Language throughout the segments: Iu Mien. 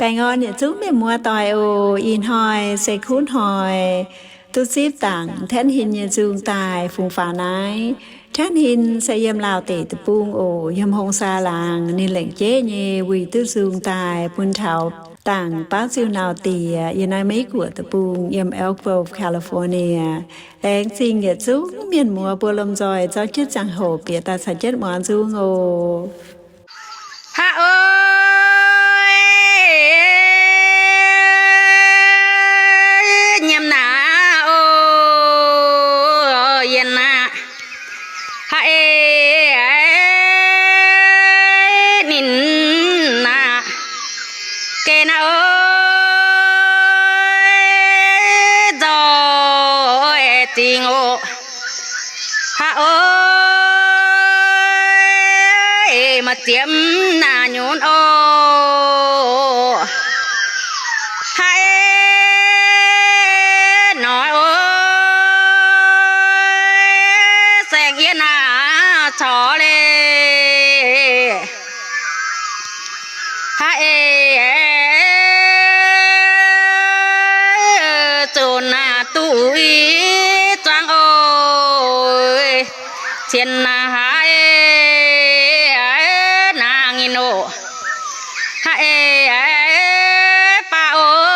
Baengh orn yietc zungv mienh muoz-doic oc. Ih hnoi se kuv hnoi duqv zipv dangc Tianv Hin nyei nzung daaih fungx faaux naaiv. Tianv Hin se yiem Laauh deic-bung oc, yiem Hong Saa laangz. Ninh lengc jeiv nyei wuic duqv nzung daaih bun taux dangc Baav Ziuh Nauz Diex yiem naaiv Meiv Guoqv deic-bung, yiem Elk Grove, California. Laengz zingh yietc zungv mienh muoz mbuo lomh nzoih zorqv jienv ziangh hoc bieqc daaih caux jienv muangx nzung oc. Haaix oc, nyiemc naaic oc, yienh naaic. Haaix ev ninh naaic, geh naaic oc, nzoih zingx oc. Haaix oc, maaih ziepc naaic nyunc oc. Haaix ev noic oc, saeng-yienx naaic corc leiz. Haaix ev zuqc naaic duqv i zuangx oc. Cien naaic haaix ev naaic nginh oc. Haaix ev baac oc,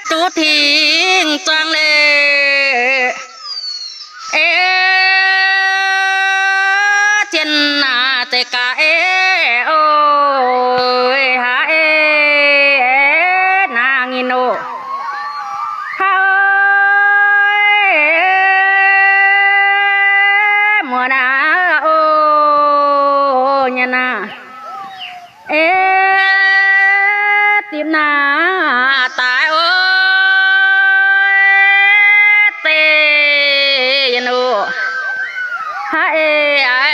duqv tingx zuangx leiz. Ev cien naaic zeiz gaax ev oc. Haaix ev naaic nginh oc. Haaix oc, muoz naaic oc, nyanc naaic. Ev zipv naaic daaih oc, deix yienh oc. Haaix ev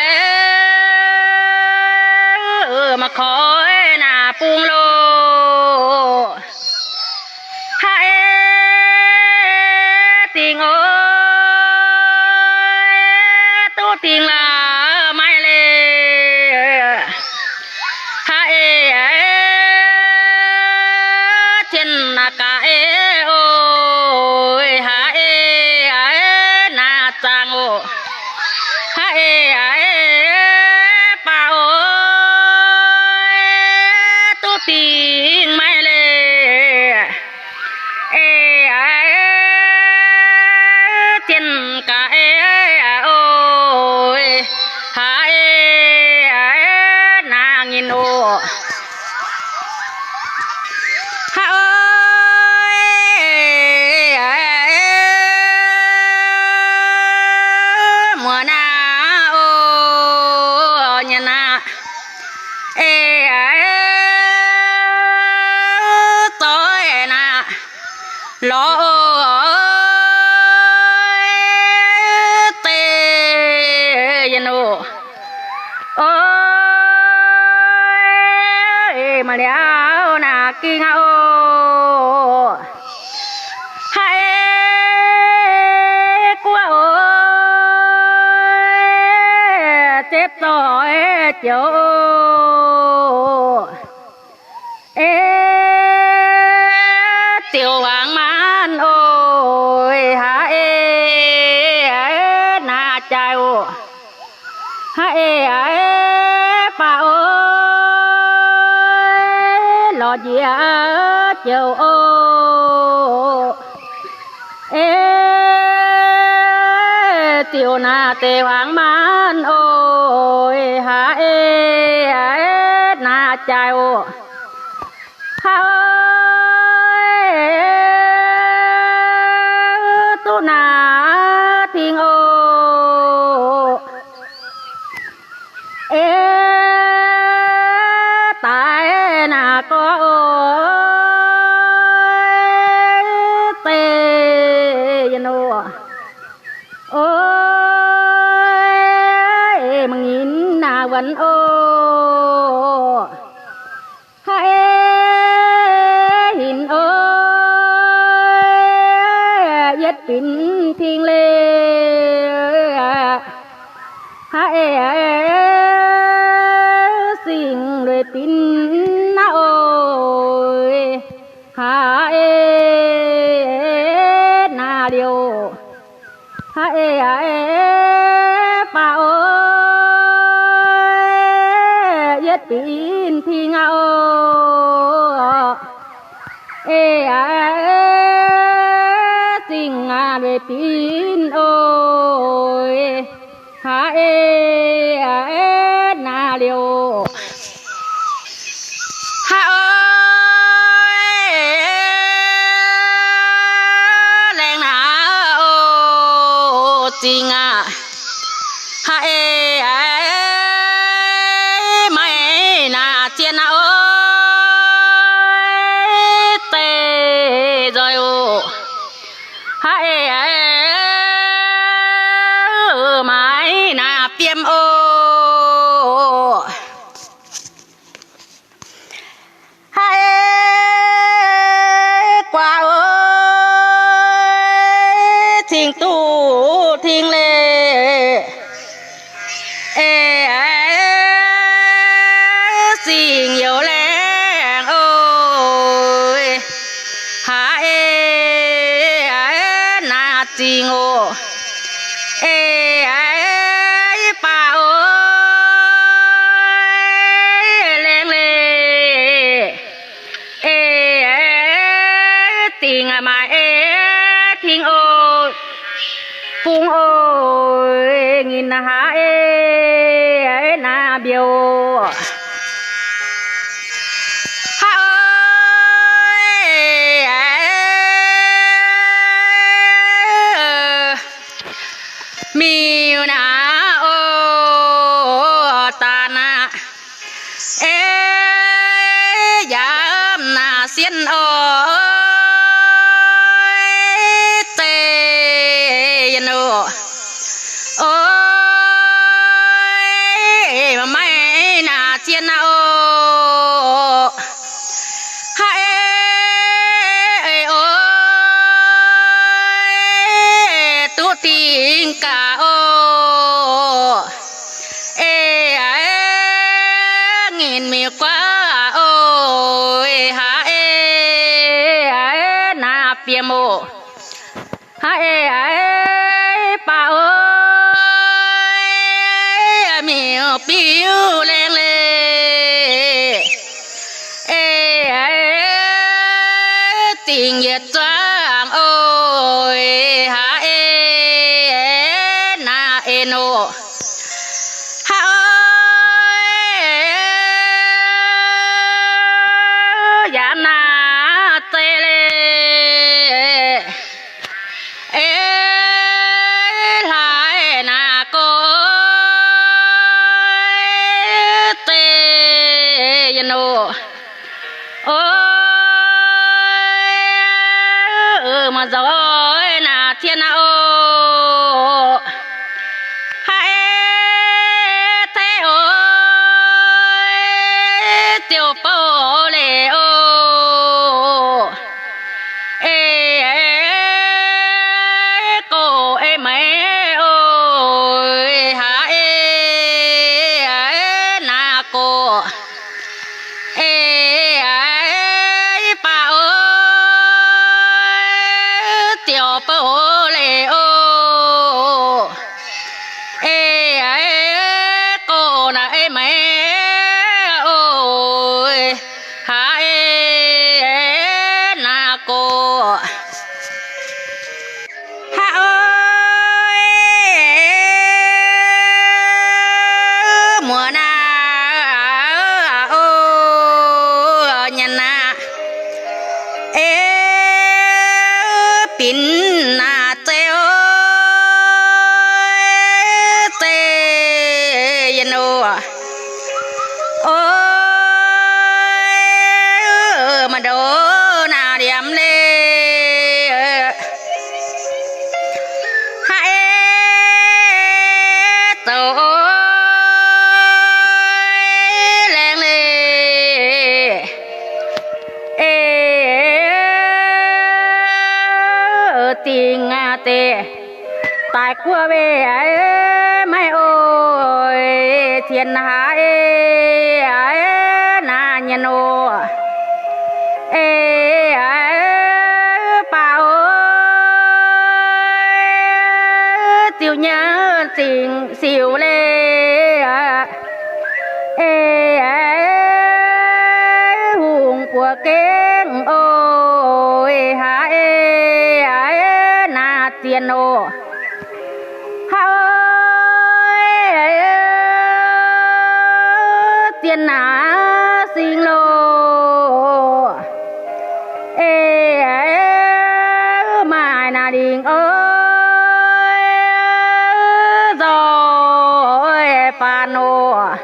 maiv koi naaic bung loh. Haaix ev dingh oc, duqv dingh laaix maiv leiz. Haaix ev cien naaic gaax ev oc. Haaix ev naaic zaangc oc. Haaix ev baac oc, duqv dingh maiv leiz. Ev cien gaax ev oc. Haaix ev naaic nginh oc. Haaix oc, muoz naaic oc, nyanc naaic. Ev zoih naaic lorz oc, deix yienh oc. Oc, maaih liaauc naaic ging aqv oc. Haaix ev guoqv oc, zepv zoih joux oc. Ev ziouc hmuangx maanc oc. Haaix ev naaic jaaix oc. Haaix ev baac oc, lorz njiec joux oc. Ev ziouc naaic deix hmuangx maanc oc. Haaix ev naaic jaaix oc. Haaix oc, duqv naaic tingx oc. Ev daaih naaic gorx oc, deix yienh oc. Oc, mangc nyinc naaic wuonx oc. Haaix ev hinc oc, yietv binc tingx leiz. Haaix ev singx lueic binc Haaix, haaix, naaiv liouh, haaix, haaix, haaix, baac oc, yietv binc ping aqv oc. Eix, eix, zingh aqv, weic binc oc. Haaix, eix, eix, naaiv liouh. Haaix, eix, laengz naaiv oc, zingh aqv. Haaix, eix, eix, maiv naaiv zien aqv oc, deix nzoih oc. Haaix, eix, eix, maiv naaiv biem oc. Haaix, eix, guaax oc, cingx duqv tingx leiz. Eix, eix, zingh youc laengz oc. Haaix, eix, eix, naaiv zingh oc. Eix, eix, baac oc, laengz leiz. Eix, eix, dingc maaih eix tingx oc. Bung oc, nginh haaix, eix, eix, naaiv mbiouh oc. Haaix, eix, eix, miuc naaiv oc, daaih naaiv, eix, yaac naaiv sienh oc, deix yienh oc. Oc, maiv naaiv zien aqv oc. Haaix, eix, oc, duqv dingc gaax oc. Eix, eix, nginh miuc guaax oc. Haaix, eix, eix, naaiv biem oc. Haaix, eix, eix, baac oc, miuc biuv laengz leiz. Eix, eix, dingc yietc zuangx oc. Haaix, eix, eix, naaiv en oc. Haaix, eix, yaac naaiv zeiz leiz. Eix, hlaaix naaiv gorx, deix yienh oc. Oc, maaih nzoih naaiv zien aqv oc. Haaix, eix, teix oc, ziouc bouh leiz oc. Eix, eix, gox eix meix oc. Haaix, eix, eix, naaiv gorx. Eix, eix, baac oc, ziouc bouh leiz oc. Eix, eix, gox naaiv eix meix oc. Haaix, eix, eix, naaiv gorx. Haaix, oc, muoz naaiv, oc, nyanc naaiv, eix, binc naaiv zeiz oc, zeiz yienh oc. Oc, maaih ndoqv naaiv ndiemx leiz. Haaix, eix, zoux laengz leiz. Eix, dingc aqv deix, daaih guoqv weih maiv oc. Tien haaix, eix, naaiv nyanc oc. Eix, Baac oix ziux nyei zingc siux leiz, ei hungh buoz gengh oix haiz naaiv zienh oc. Haiz zienh naaiv singx loh, ei maaih naaiv lingc oix nzoih baan oc.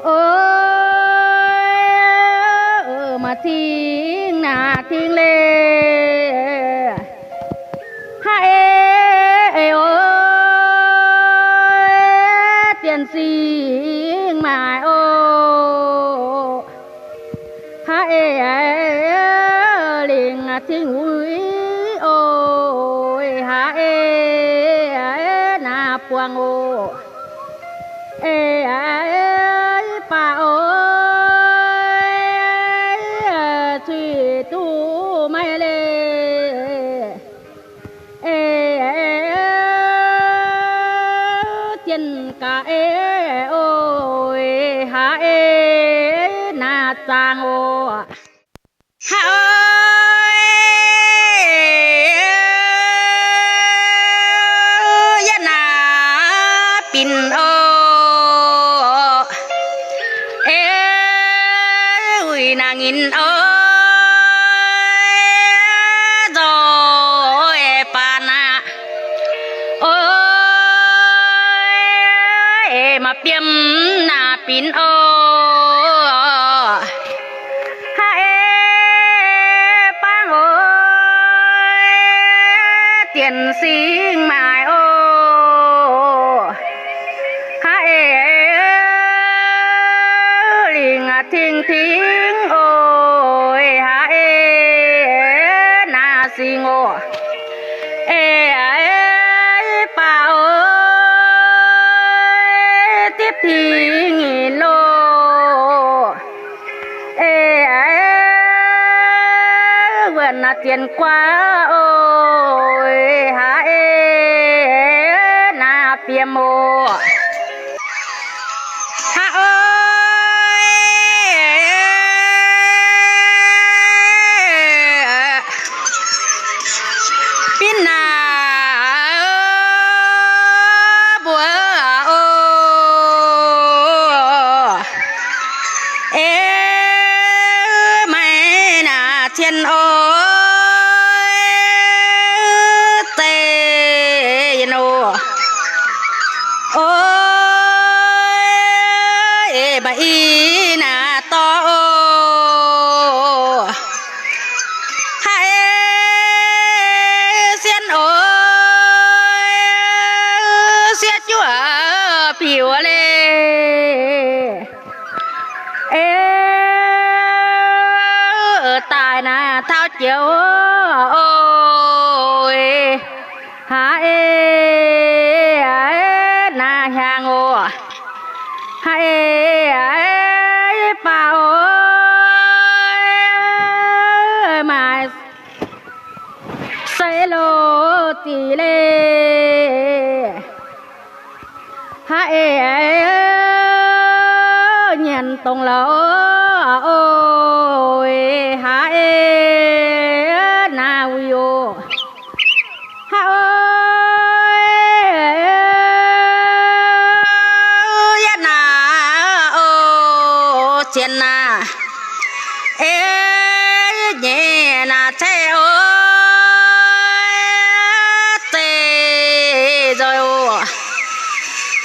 Oix maaih cing naaiv cing leiz, haiz oix zienh singx maaih oc. Haiz lingc cing wuic oc, haiz naaiv buangh oc. Ei baac oix cuiv duqv maiv leiz, ei zienh gaax ei oc, haiz naaiv zaangc oc. Haiz oix yie naaiv binc oc, ei wuic naaiv nyinc oix nzoih baan aqv. Oix maaih biomv naaiv binc oc, haiz bangv oix zienh singx maaic oc. Haiz lingc tingx tingx oc, haiz naaiv singx oc. Ei baac oix zipv tingx loh. Ei wuonh naaiv zienh guaav oc, haiz naaiv biomv oc. Haiz oix binc naaiv mbuo oc. Ei maaih naaiv cien oix zeiv yie nor. Oix ei maaih i naaiv dorh oc. Haiz sienh oix sieqv juoqv piuc leiz. Ei daaih naaiv taux jiex oc, haiz naaiv hiaangx oc. Haiz baac oix maaih seix loz zic leiz. Haiz nyanc dongh lorz oc, haiz naaiv wuic oc. Haiz yie naaiv oc, cien naaiv. Ei nyei naaiv ceix oc, zeiv nzoih oc.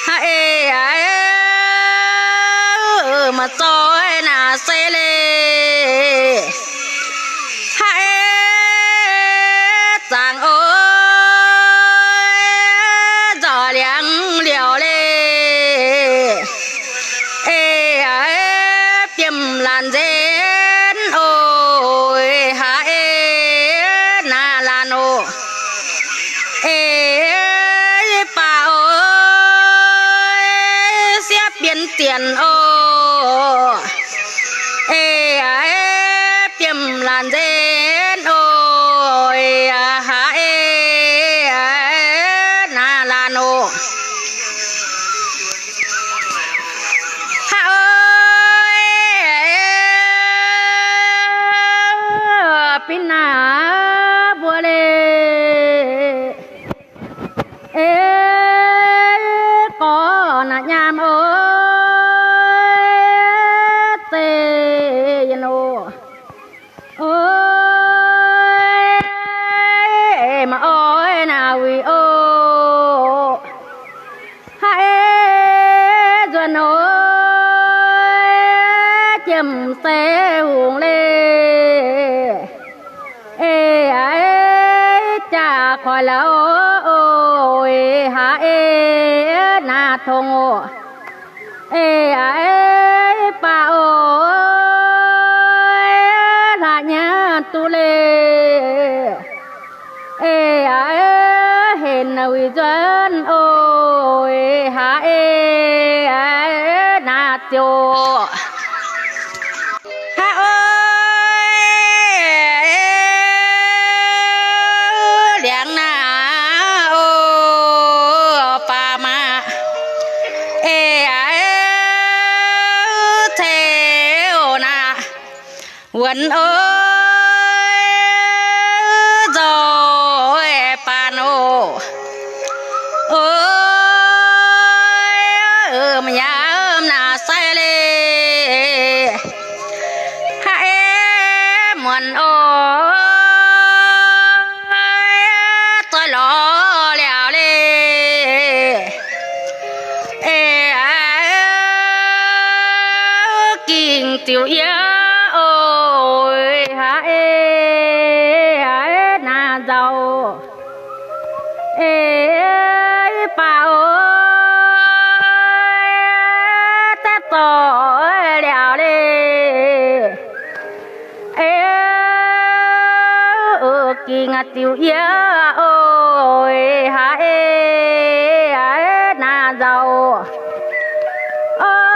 Haiz maaih zoih naaiv seix leiz. Haiz zaangc oc, nzoih liangx liouc leiz. Ei biomv laanh nzenv oc, haiz naaiv laanh oc. Ei baac oix sieqv bienx zienc oc. Ei biomv laanh nzengc oc, haaix eix naaiv laanh oc. Haaix eix, binc naaiv mbuo leiz, eix gorx naaiv nyaam oc, zeiv yienh oc. Oix, maiv oix naaiv wuic oc. Haaix eix nzuonx oc, jiem-sei hungh leiz, eix jaax koiv lauh oc, haaix eix naaiv tongx oc. Eix baac oc, hlaax nyei duqv leiz, eix henv wuic nzuonx oc, haaix eix naaiv ziouc, haaix eix, liangx naaiv oc, baac maah, eix ceix naaiv wuonx oc, nzoih baan oc. Oix, yaac naaiv sai leiz, haaix eix muonc oc, zoih lorz liaauc leiz, eix ging ziouc yie oc, haaix eix naaiv nzauh. Eix baac oc, zaeqv zorc liaauc leiz, eix ging ziouc yie oc, haaix eix naaiv nzauh. Oix,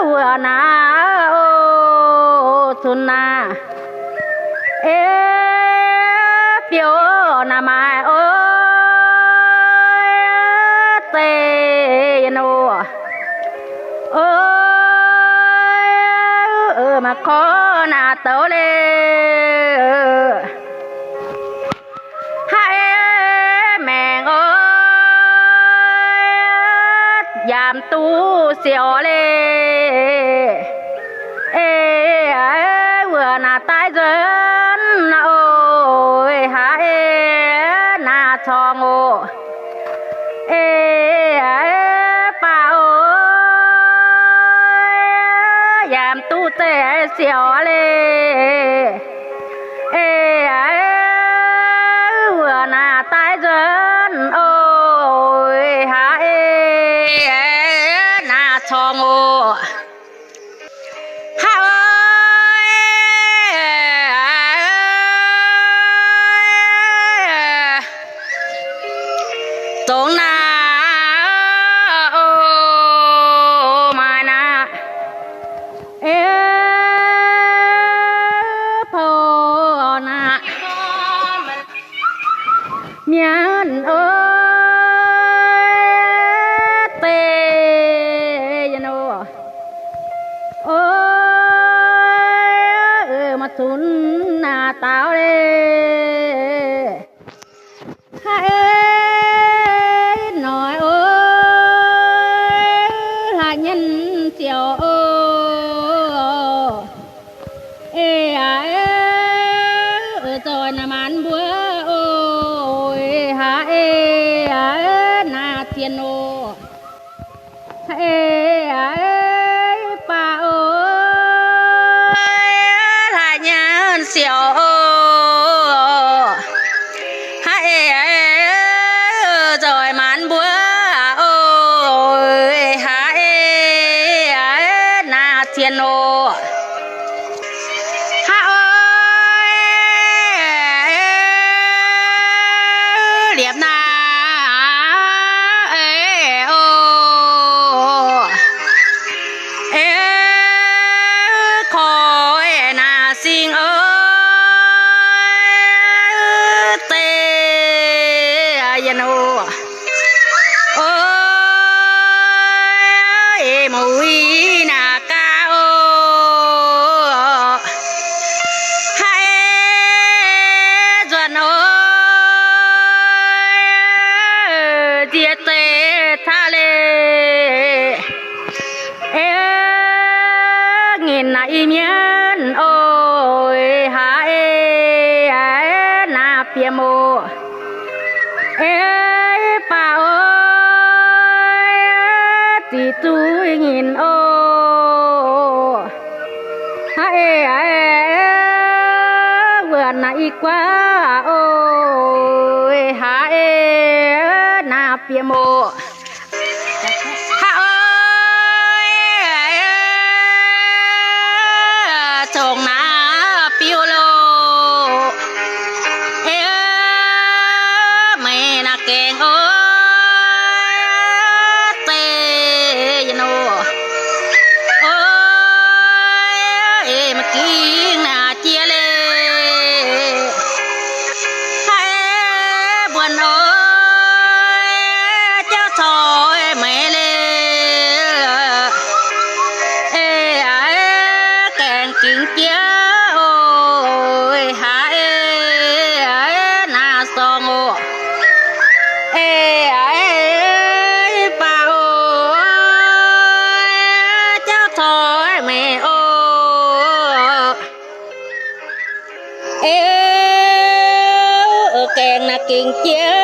wuov naaiv oc, cunx naaiv, eix biouv naaiv maaih oc, zeiv yienh oc. Oix, maaih korv naaiv douc leiz, haaix eix maengc oc, yaac duqv siouc leiz. Eix wuov naaiv daaih nzuonx oc, haaix eix naaiv corngx oc. Eix baac oc, yaac duqv zeiv siouc leiz. Eix wuov naaiv daaih nzuonx oc, haaix eix naaiv corngx oc. Haaix eix, dongh naaiv oc, maaih naaiv, eix, pou naaiv, mienh oc, deix yienh oc. Oc, maaih cunx naaiv dauh leiz. Haaix eix noic oc, hlaax nyienh siouc oc. Eix aac, zoih naaiv maanc mbuo oc. Haaix eix aac, naaiv zien oc. Eix aac, baac oc, hlaax nyienh siouc oc. Haaix eix aac, zoih maanc mbuo oc. Haaix eix aac, naaiv zien oc. Haaix eix, liepc naaiv eix oc. nyinc oc. Haaix, wuonh naaiv i guaav oc, haaix, naaiv bieqc moc. Haaix, congx naaiv biuv loh. Meih naaiv gaengh oc, zeiz yie nor. Oc, meih gingx naaiv jiex leiz. Haaix, mbuonx oc, jauv corc meih leiz. Eix, gaengh gingx jiex oc, haaix, naaiv sorng oc. Eix, baac oc, jauv corc meih oc. Eix, gaengh naaiv gingx jiex